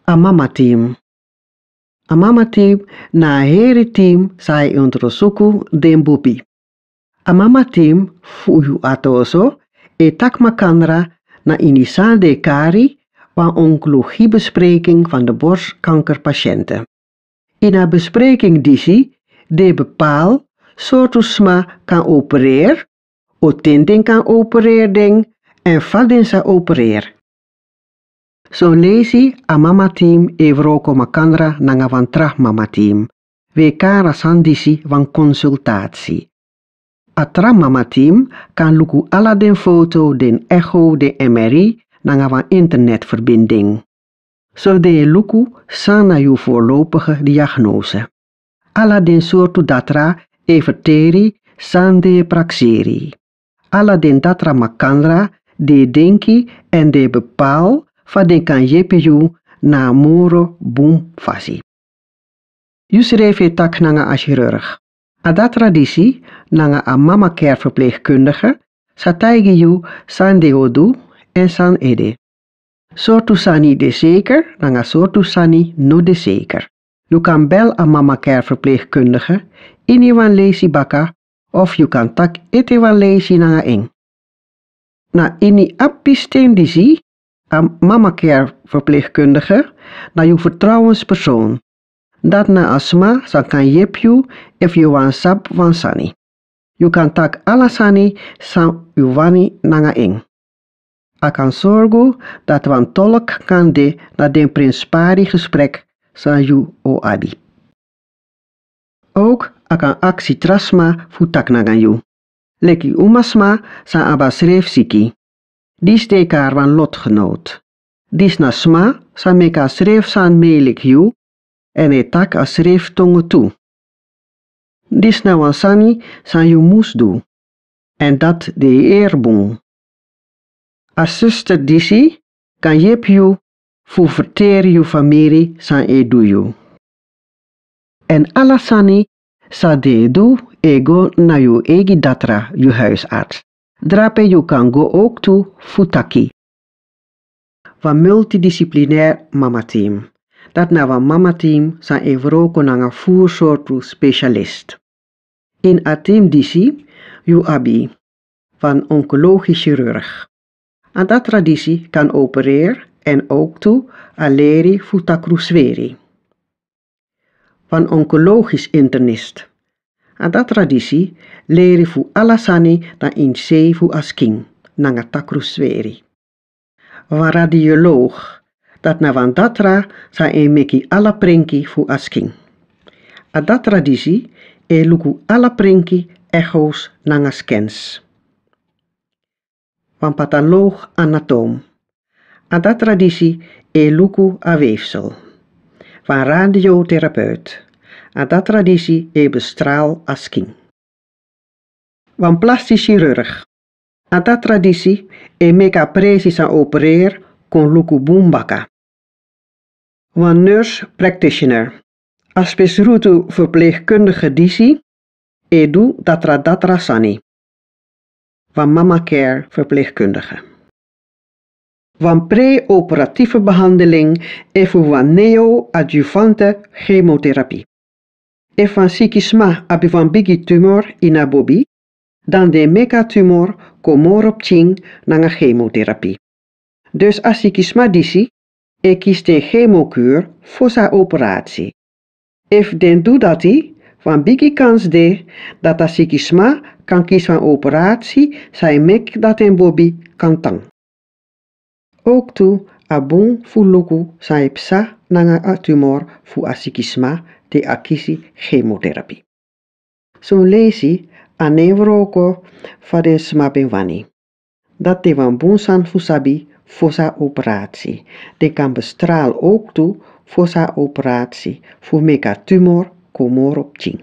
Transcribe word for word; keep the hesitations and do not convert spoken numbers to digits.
A mama tim. A mama tim na a heri tim san e ondrosuku den bubi. A mama tim fu yu atoso e taki makandra na ini san den e kari wan onkologiebespreking van de borstkankerpatiënten. Ini a bespreking disi den e bepaal sortu sma kan opereer, o ten den kan opereer den, èn fa den sa opereer. Son leisi a mama tim e wroko makandra nanga wan tra mama tim. Wi e kari a sani disi wan konsultasi. A tra mama tim kan luku ala den foto, den echo, den M R I nanga wan internetverbinding. So den e luku san na yu voorlopige diagnose. Ala den sortu datra e ferteri san den e prakseri. Ala den datra makandra den e denki èn den e bepaal fa den kan yepi yu na a moro bun fasi. Yusrefi e taki nanga a chirurg. A datra disi nanga a mama care verpleegkundige sa taigi yu san den o du èn san ede. Sortu sani de zeker nanga sortu sani no de zeker. Yu kan bel a mama care verpleegkundige ini wan leisi baka of yu kan taki ete wan leisi nanga en. Na ini a pisten disi a mama care verpleegkundige na yu vertrouwenspersoon. Dati na a sma san kan yepi yu efu yu wani sabi wan sani. Yu kan taki ala sani san yu wani nanga en. A kan sorgu dati wan tolk kan de na den prenspari gesprek san yu o abi. Ook a kan aksi tra sma fu taki nanga yu. Leki umasma san abi a srefi siki. Disi den e kari wan lotgenoot. Disi na sma san meki a srefi sani mei leki yu èn e taki a srefi tongo tu. Disi na wan sani san yu mus du. Èn dati de heri bun. A zuster disi kan yepi yu fu ferteri yu famiri san e du yu. Èn ala sani san den e du e go na yu eigi datra, yu huisarts. Drape yu kan go ook tu fu taki. Wan multidisciplinair mama tim. Dati na wan mama tim san e wroko nanga furu sortu specialist. In a tim disi yu abi wan onkologisch chirurg. A datra disi kan opereer èn ook tu a leri fu takrusweri. Wan onkologisch internist. A datra disi leri fu ala sani na ini sei fu a skin nanga takrusweri. Wan radioloog. Dati na wan datra san e meki ala prenki fu a skin. A datra disi e luku ala prenki, echo's nanga scans. Wan patholoog anatoom. A datra disi e luku a weefsel. Wan radiotherapeut. A datra disi e bestraal a skin. Wan plastisch chirurg. A datra disi e meki a presi san opereer kon luku bun baka. Wan nurse practitioner. A spesrutu verpleegkundige disi e du datra datra sani. Wan mama care verpleegkundige. Wan pre-operatieve behandeling efu wan neo-adjuvante chemotherapie. Efu wan siki sma abi wan bigi tumor ini a bobi, dan den e meki a tumor kon moro pikin nanga chemotherapie. Dus a siki sma disi e kisi den chemokuur fosi a operasi. Efu den du dati, wan bigi kans de dati a siki sma kan kisi wan operasi san e meki dati en bobi kan tan. Ook tu a bun fu luku san e psa nanga a tumor fu a siki sma te a kisi chemotherapie. Son leisi a no e wroko fa den sma ben wani. Dati de wan bun sani fu sabi fosi a operasi. Den kan bestraal ook tu fosi a operasi fu meki a tumor kon moro pikin.